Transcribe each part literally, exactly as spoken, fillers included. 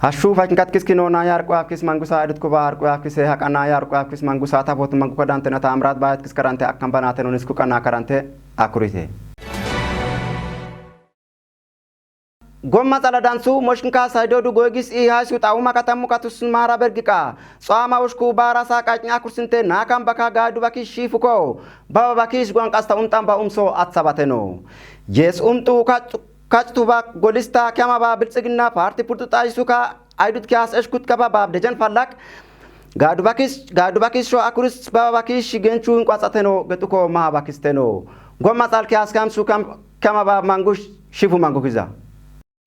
Hashuu fachnkatkiski no naya arkuafkis mangusa adut kuba arkuafkis he haka naya arkuafkis mangusa ta bot mangu kadante na ta amrat bayat kis karante akkam banate no nisku kana karante akurite. Gom matsala dansu moshkinka saidodu goigis i haisu tauma katammu katus mara bergika. Soama ushku bara sa kachnya kursinte nakam baka gadu baki shifuko. Baba baki shiguan kasta umtamba umso atsa bateno. Yes umtu kach kach tubak golista kyama ba biltsigna parti purtu taisuka. Aidut kyas eshkut kaba bab dejan falak. Gadu bakis gadu bakis sho akuris baba bakis shigenchu inkwats ateno getuko ma bakis teno. Gom matsal kyas kam sukam kyama ba mangu shifu mangu kiza.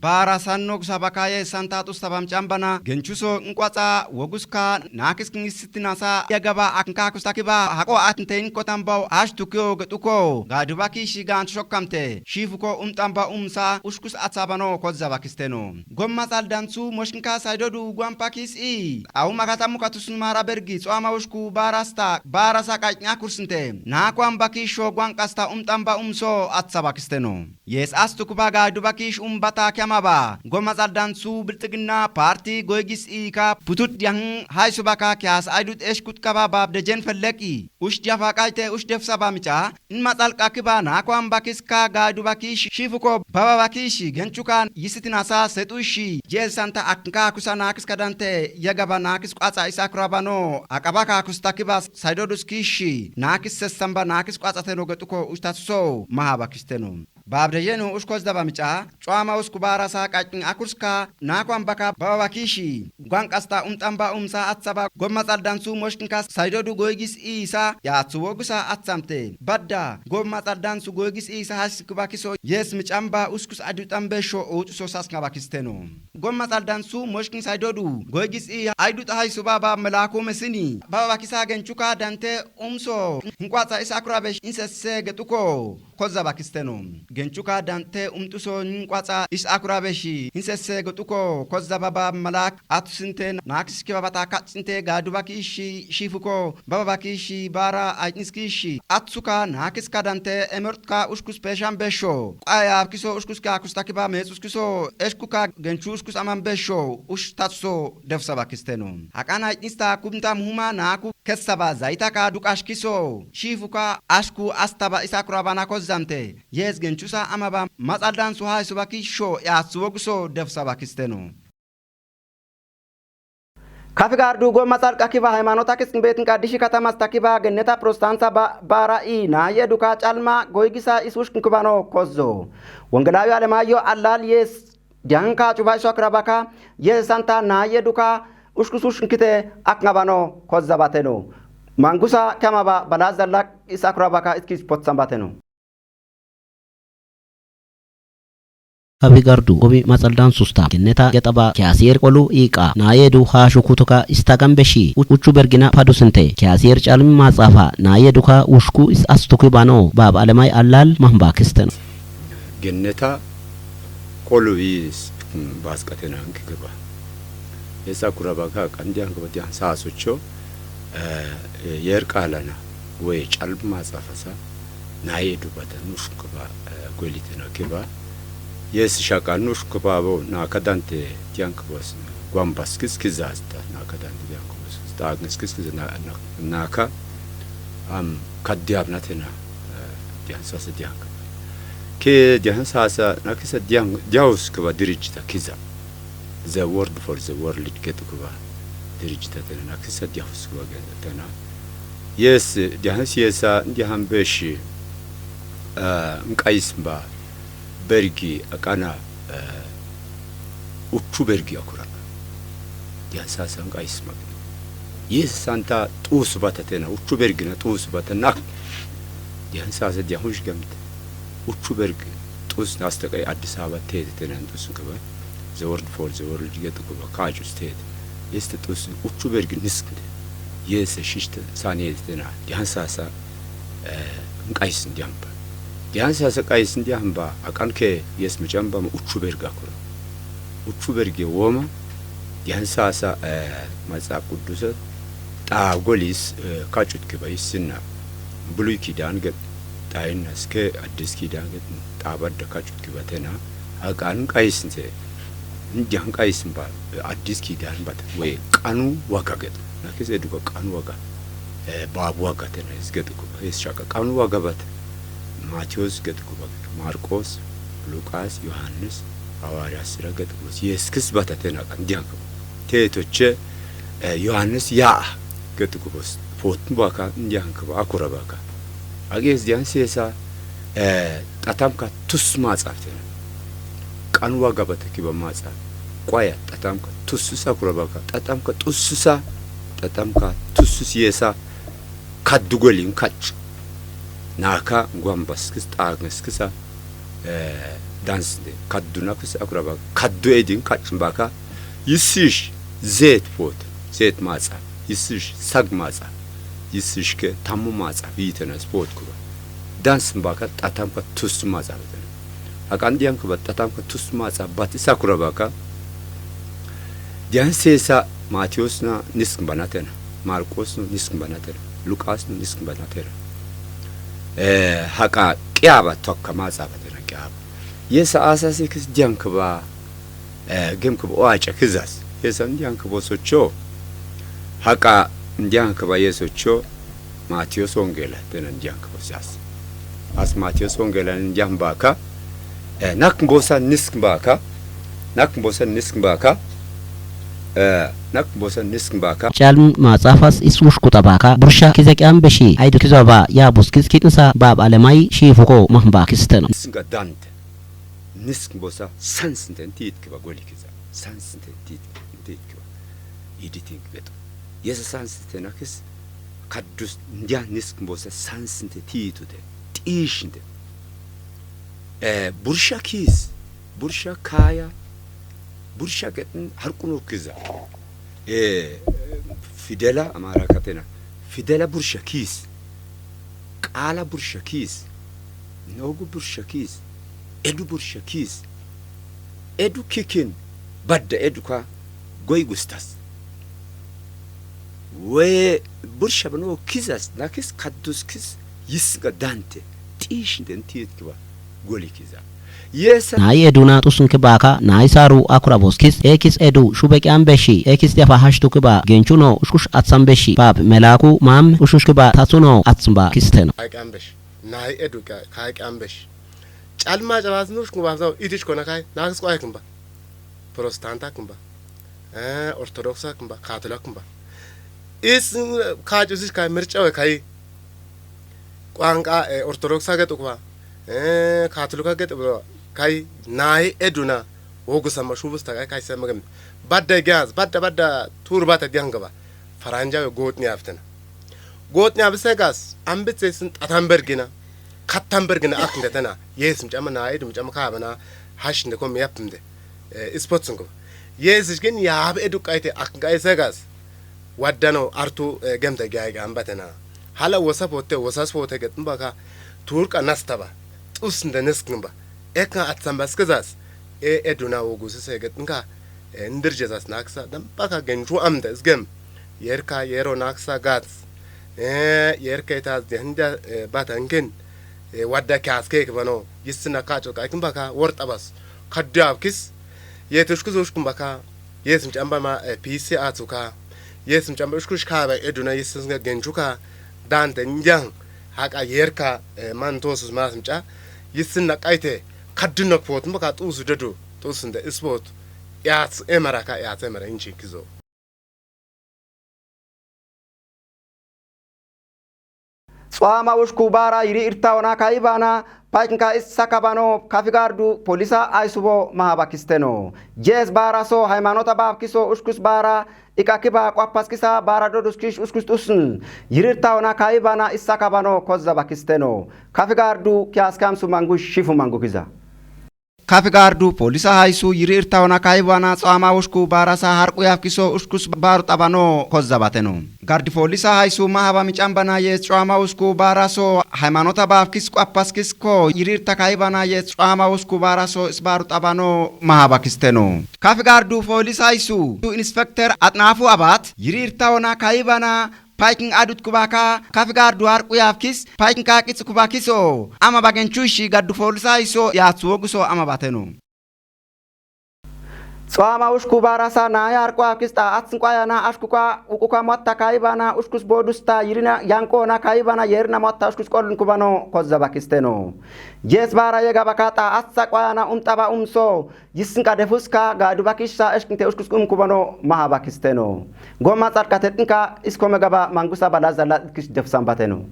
Bara sanno kusa bakaye santa tus tabam chambana genchuso inkwatsa woguska nakis kingisitinasa yagaba aknka kustakiba hako atntein kotambao ash tukyo getuko gadu baki shigan shokkamte shifuko umtamba umsa ushkus atsabano kozza bakisteno. Gom matsal dansu moshkinka saidodu guan pakis i au makata mukatusun mara bergi soama ushku barasta barasa kachnya kursinte nakwam baki sho guan kasta umtamba umso atsa bakisteno. Yes astu kuba gadu bakish umbata kyama ba gom matsal dansu biltigna parti goigis i ka putut yang hai subaka kyas aidut eshkut kaba bab dejen fellek i ush diafa kaite ush def saba micha. Nmatsal kakiba nakwam bakiska gadu bakish shifuko baba bakish genchuka yisitinasa setushi jel santa aknka kusa nakis kadante yagaba nakis kwatsa isa kurabano akabaka kustakiba saidoduskishi nakis sesamba nakis kwatsa teno getuko ush tatsuso maha bakisteno. Bab dejenu ush kozdaba micha chwama uskubara sa kachkin akurska nakwam baka baba bakishi guan kasta umtamba umsa atsaba gom matsal dansu moshkinka saidodu goigis isa yatsu wogusa atsamte badda gom matsal dansu goigis isa haskba kiso yes michamba uskus adutambe sho utuso saskaba kisteno. Gom matsal dansu moshkin saidodu goigis i aidut hai subaba melako mesini baba bakisa genchuka dante umso hinkwatsa isa akurabe insesse getuko kozza bakisteno. Genchuka dante umtuso nkwatsa is akurabeshi hinsese gotuko kozza baba malak atusinte nakiski baba ta katsinte gadu bakishi shifuko baba bakishi bara aitniskishi atsuka nakiska dante emertka ushkus pesham besho aya kiso ushkuska kustakiba mes ushkiso eshkuka genchu ushkus amam besho ush tatso defsa bakisteno. Akan aitnista kumta muhuma naku kessaba zaitaka duk ashkiso shifuka ashku astaba isa kurabana kozzante. Yes genchusa amaba matsal dansu hai subaki sho ya suwoguso defsa bakisteno. Kafi gardu go matsal kakiba haimanotakis betin ka dishi katamas takiba genneta prostansa ba bara i na ye duka chalma goigisa isush kubano kozzo. Wangelayo alemayo allal yes dianka chuba iswa krabaka yes santa na ye duka ushkusush kite akngabano kozza bateno. Mangusa kyamaba balazalak isa krabaka iskis potsambateno. Abi gardu gobi matsaldan susta kenneta getaba kyasier kolu iqa nayedu ha shukutuka istagan beshi uchu bergina padusinte kyasier chalmi matsafa nayeduka ushku is astuki bano bab alemai allal mahmbakisten. Genneta kolu is basqatena nkikiba. Esa kurabaka kandian kaba dian sa sucho. Yer qalana we chalma safasa naye dubata nushkba gwelitena kiba. Yes shaka nushkba bo na kadante dian kbos gwambas kis kizasta na kadante dian kbos ta agnes kis kiz na naka am kadiab natena dian sasa dian kba. Ke dian sasa na kisa dian diaus kba dirijita kiza. The word for the world getu kuba dirijita tena na kisa diahus kuba getu tena. Yes diahus yesa diaham beshi. Nkais mba bergi akana uchu bergi akura. Diahus asa nkais mba. Yes santa tus bata tena uchu bergi na tus bata nak. Diahus asa diahus gamte uchu bergi. Tus nasta kai Addis Ababa te tena tus kuba. The word for the world getu kuba kaju state. Este tus uchu bergi niskde. Yes shishta sani tena diahus asa nkais diahamba. Diahus asa kais diahamba akan ke yes machamba ma uchu bergi akura. Uchu bergi woma diahus asa matsa kudusa ta golis kachut kiba isinna. Bului kidan get ta inna ske Addis kidan get ta badda kachut kiba tena. Akan kais nse. Ndyang ka is ba, eh, Addis Kidan bat, we kanu waga get. Na kis edu ka kanu waga. Eh, babu waga tena is get ku ba. Is shaka kanu waga bat. Matios get ku ba. Markos, Lukas, Yohanis, Hawariyas ra get ku ba. Yes kis bat tena ka ndyang ka. Te toche, eh, Yohanis ya get ku ba. Pot ba ka ndyang ka ba akura ba ka. Agi is dyan sesa, eh, tatam ka tus matsaf tena. Kanu waga bat ki ba matsaf. Kwaya, tatam ka tus sa kura ba ka. Tatam ka tus sa. Tatam ka tus yesa. Kaddu goli nkach. Naka gwam bas kis tag ngas kisa. Eh, dans de. Kaddu na kis akura ba ka. Kaddu edin nkach ba ka. Yisish, zet pot. Zet matsaf. Yisish, sag matsaf. Yisish ke tamu matsaf. Yitena spot kura. Dans ba ka, tatam ka tus matsaf. Hakan dyan ka ba tatam ka tus matsaf bat isa kura ba ka. Dyan sesa Matios na nisk bana tena. Markos na nisk bana tena. Lukas na nisk bana tena. Eh, haka kiaba tok ka matsaf tena kiaba. Yesa asa se kis dyan ka ba, eh, gem ka ba oacha kizas. Yesa dyan ka ba socho. Haka dyan ka ba ye socho. Matios ongela, tena ndyang ka bosas. As Matios ongela ndyang ba ka, eh, nak bosa nisk ba ka, nak bosa nisk ba ka, eh, nak bosa nisk ba ka. Chalm matsafas is ushkuta ba ka, bursha kiza kyam beshi, aidu kiza ba, ya bus kis kitnsa, bab alemai, shi fuko, mah ba kis tena. Nisk dante, nisk bosa, sans nten tit ki ba goli kiza, sans nten tit, tit ki ba. Idi tin ki beto. Yesa sans tena kis, Kaddus ndia nisk mbosa sans nte titu te, tish nte. Eh, bursha kis, bursha kaya, bursha ketin harkunu kiza. Eh, fidela amara katena, fidela bursha kis, kala bursha kis, nogu bursha kis, edu bursha kis, edu kikin, badda edu ka, goi gustas. We bursha bano kizas, na kis kaddus kis, yis nga dante, tish nte ntiet kiba, goli kiza. Yesa. Nai edu na tusung kibaka, nai saru akura bos kis, ekis edu, shubek ambeshi, ekis diapa hashtu kiba, genchuno, ushkush atsam beshi, pap, melaku, mam, ushush kiba, tatsuno, atsamba, kis teno. Kaik ambeshi, nai edu ka, kaik ambeshi. Chalma chabas nush kumba, itish kona kai, na kis kwa kumba. Protestanta kumba. Eh, Ortodoksa kumba, Katolika kumba. Is, mm, kaj usis kai mircha we kai. Kwang ka, eh, Ortodoksa ke tukwa. Eh, Katolika ke tukwa. Kai, nai eduna. Wogu sama shubus ta kai, kai sama gem. Badda gas, badda, badda, tur bata diang gaba. Faranja we got ni aftena. Got ni abse gas, ambit se sin tatam bergina. Katam bergina ak ndetena. Yes, mchama nai, mchama kabana. Hash nde kom yap nde. Eh, sports ngo. Yes, gin ya ab edu kaite ak ngai segas. Waddano artu, eh, gemte gai ga ambatena. Hala wasa pote, wasa pote get mbaka. Turka nastaba. Tus nde nisk nba. Ek nga atsamba skizas. E, eduna wogu sese get nka. E, ndir jesas naksa. Dambaka genju amde sgem. Yerka, yero naksa gats. E, yerka ita zehenda, e, bata ngen. E, wadda kyas ke bano. Yisina kacho ka ikin baka. Wort abas. Kadya kis. Ye tushku zushkun baka. Yes mchamba ma, eh, pisi atsuka. Yes mchamba ushkush kaba eduna yes nga genchuka. Dante njang. Haka yerka, eh, man tosus mas mcha. Yes na kaite. Kaduna pot mbaka tusu dedu. Tusu nde sport. Yats emara ka, yats emara inchi kizo. Tswama ushku bara yiri irtaona kaibana, paiknka is sakabano, kafigardu, polisa aisubo, mahabakisteno. Jes bara so, haimanota bab kiso, ushkus bara, ikakiba, kwapas kisa, bara dodus kish, ushkus tusn. Yiri irtaona kaibana, is sakabano, kozza bakisteno. Kafigardu, kiaskam sumangu, shifu mangu kiza. Kafigardu polisa haisu yiri irtaona kaibana tswama ushku bara sa harku yafkiso ushkus baru tabano kozza bateno. Gardi polisa haisu mahaba michambana ye tswama ushku bara so haimanota bafkis kwapas kisko yiri irta kaibana ye tswama ushku bara so isbaru tabano mahabakisteno. Kafigardu polisa haisu tu inspekter atnafu abat yiri irtaona kaibana Paikin adut kubaka, kafigar duar kuyafkis, paikin kakits kubakis o, ama bagen chuishi gaddu folsa iso, ya tsuoguso ama bateno. Tsoa ma ushku bara sa naya arko akis ta atsn kwaya na ashku ka uku ka motta kaiba na ushkus bodus ta yirina yangko na kaiba na yerina motta ushkus kolun kubano kozza bakisteno. Jes bara yega baka ta atsa kwaya na umtaba umso yisn ka defus ka ga dubakis sa eshkinte ushkus um kubano maha bakisteno. Goma tsat ka tetnka iskome gaba mangusa bala zala kis defsam bateno.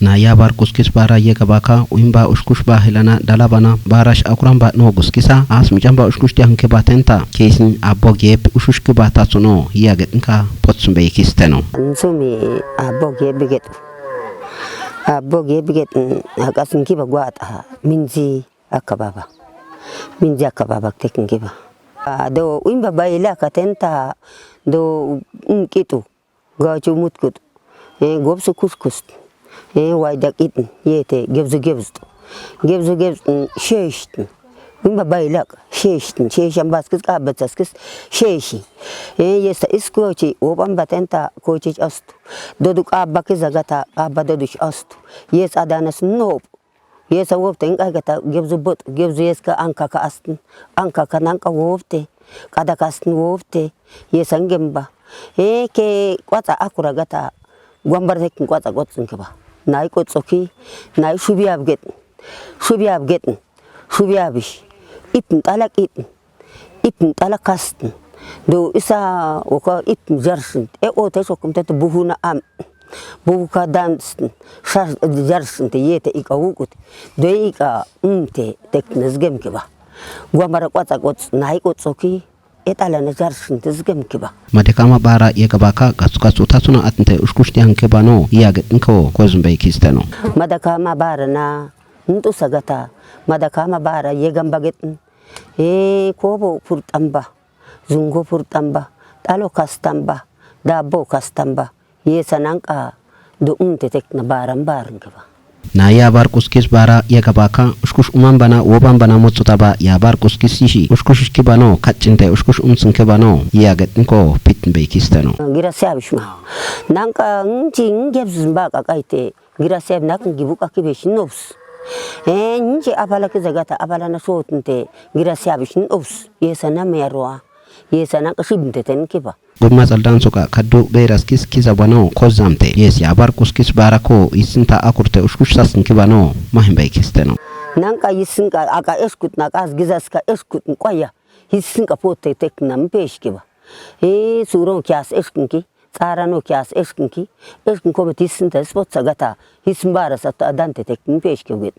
Na ya bar kuskis bara yega baka uimba ushkush ba helana dalabana barash akuramba no guskisa as mijamba ushkush diang ke batenta kesin abog yep ushush ke bata suno ya get nka pot sumbe kisteno. Nsumi abog yep biget. Abog yep biget. Akas nki ba gwat a minzi akababa. Minzi akababa tek nki ba. Do uimba baila katenta do nkitu. Gachu mutkut. Gobsu kuskust. Waidak itn yete gebzu gebzt. Gebzu gebzt sheshtn. Wimba bailak sheshtn shesham baskis ka batsaskis sheshi. Yesa is kochi wobam batenta kochi astu. Doduk abba ki zagata abba dodush astu. Yes adanas nop. Yesa wopte ngai gata gebzu bot gebzu yeska angka ka astn angka ka nangka wopte kada ka astn wopte yesa ngemba. He ke kwatsa akura gata gwambar tek kwatsa kotsn keba. Nai kotsoki nai shubiab get shubiab get shubiabish itn talak itn. Ipn tala kastn. Do isa oka ipn jarsnt. E o te sokum te buhuna am. Buhu ka dansn. Jarsnt ye te ika wukut. Do ika um te tek na zgem kiba. Gua mara kwatsa kwats nai kwatsoki. E tala na jarsnt zgem kiba. Madakama bara ye kabaka gatsu gatsu tasuna atnte uskush tiang kiba no. Iya get nko kozmbe kisteno. Madakama bara na ntu sagata. Madakama bara ye gamba getn. He kobo purtamba, zungo purtamba, talo kastamba, dabo kastamba, ye sanangka do um tetek na baram barang keba. Na ya bar kuskis bara ya kabaka uskus umam bana wobam bana motsuta ba ya bar kuskis sisi uskus kibano kachinte uskus um sengkebano ya get nko pit be kisteno. Gira siabishma nangka nchi ngebzin ba ka kaite. Gira siab nak ngibu ka kibe shin obs. He nchi abala ki zagata abala na sot nte gira siab shin obs. Ye sana me arwa ye sana ka shib nte ten kiba. Gumma saldan suka kadu beras kis kisa bano kozam te ye siabar kuskis bara ko isinta akur te uskus sas kiba no mahim bai kisteno. Nangka isinka aka eskut na ka as gizas ka eskut kwaya isinka pote tek nam pesh kiba. He surong kias eskin ki. Tsara no kias eskin ki eskin koba tisn ta spot sagata hisn bara sata adante tek npesh ke wit.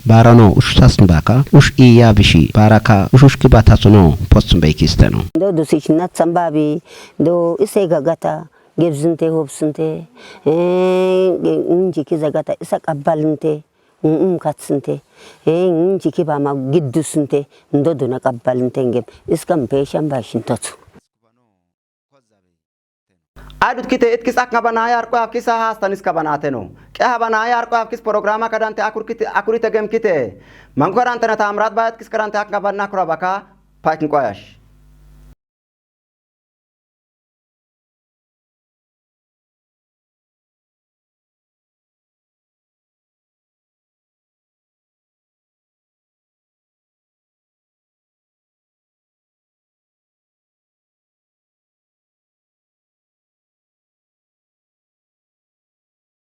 Bara no ush sasn baka ush iya bishi bara ka ush ush ki bata suno pot sumbe kisteno. Do do sishnat sambabi do ise gagata gebzinte hobsinte. Nji ki zagata isak abbalinte um katsinte. Nji ki bama giddusinte do do na kabbalinte ngem iskam pesham ba shintotu. Adut kite itkis ak nga ba naya arko apkis ha hastan iska banateno. Kya ha ba naya arko apkis programa kadante akur kite akur ite gem kite. Mangko kadante na tamrat ba itkis kadante ak nga ba nakura baka paik nkoyash.